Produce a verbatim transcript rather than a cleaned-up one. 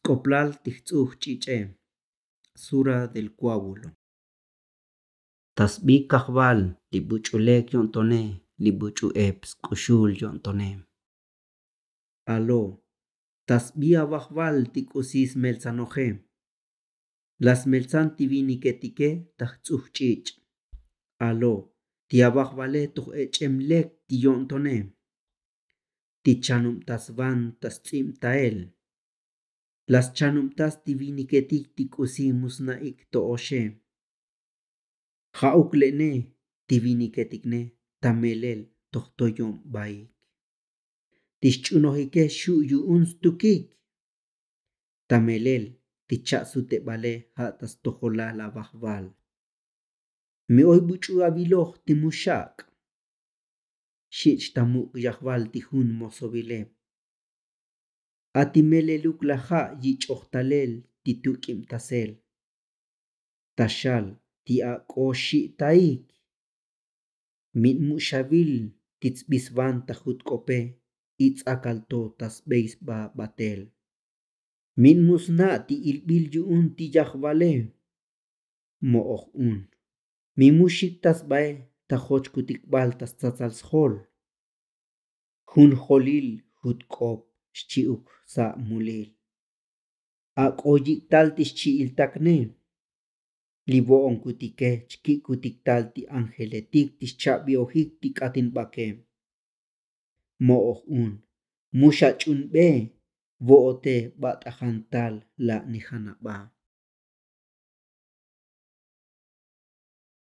Sk'oplal ti jtz'uj ch'ich'e. Sura del kuábulo. Ta sbi kajval li buch'u lek yo'ntone, li buch'u ep sk'uxul yo'ntone. Alo, ta sbi avajval ti k'usi smeltzanoje. La smeltzan ti viniketike ta jtz'uj ch'ich'. Alo, ti avajvale toj ech'em lek ti yo'ntone. Ti chanubtas van ta sts'ibtael. La schanubtas ti viniketik ti k'usi mu sna'ik to oxe. Ja'uk le'ne ti viniketikne ta melel toj toyom baik. Ti xch'unojike xu' yu'un stukik. Ta melel ti cha'sutebale ja' ta stojolal avajval. Mi oy buch'u aviloj ti mu xak'. Xich' ta muk' yajval ti jun mozovile. A ti meleluk laj ja' yich'oj talel ti tuk'ibtasel. Ta xal ti ak'o xi'taik. Min mu xavil ti tsbi svan ta jutk'ope, its'akal to ta sbey sba batel. Min mu sna' ti ilbil yu'un ti yajvale. Mo'oj un. Mi mu xik ta sbae ta jochkutik bal ta stsatsal sjol. Jun jolil jutk'op xchi'uk sa' mulil. Ak'o yik' tal ti xchi'il takne. Li vo'onkutike chki'kutik tal ti ángeletik ti xchabiojik ti k'atinbake. Mo'oj un. Mu xach'unbe. Vo'ote bat'ajan tal la' nijanaba.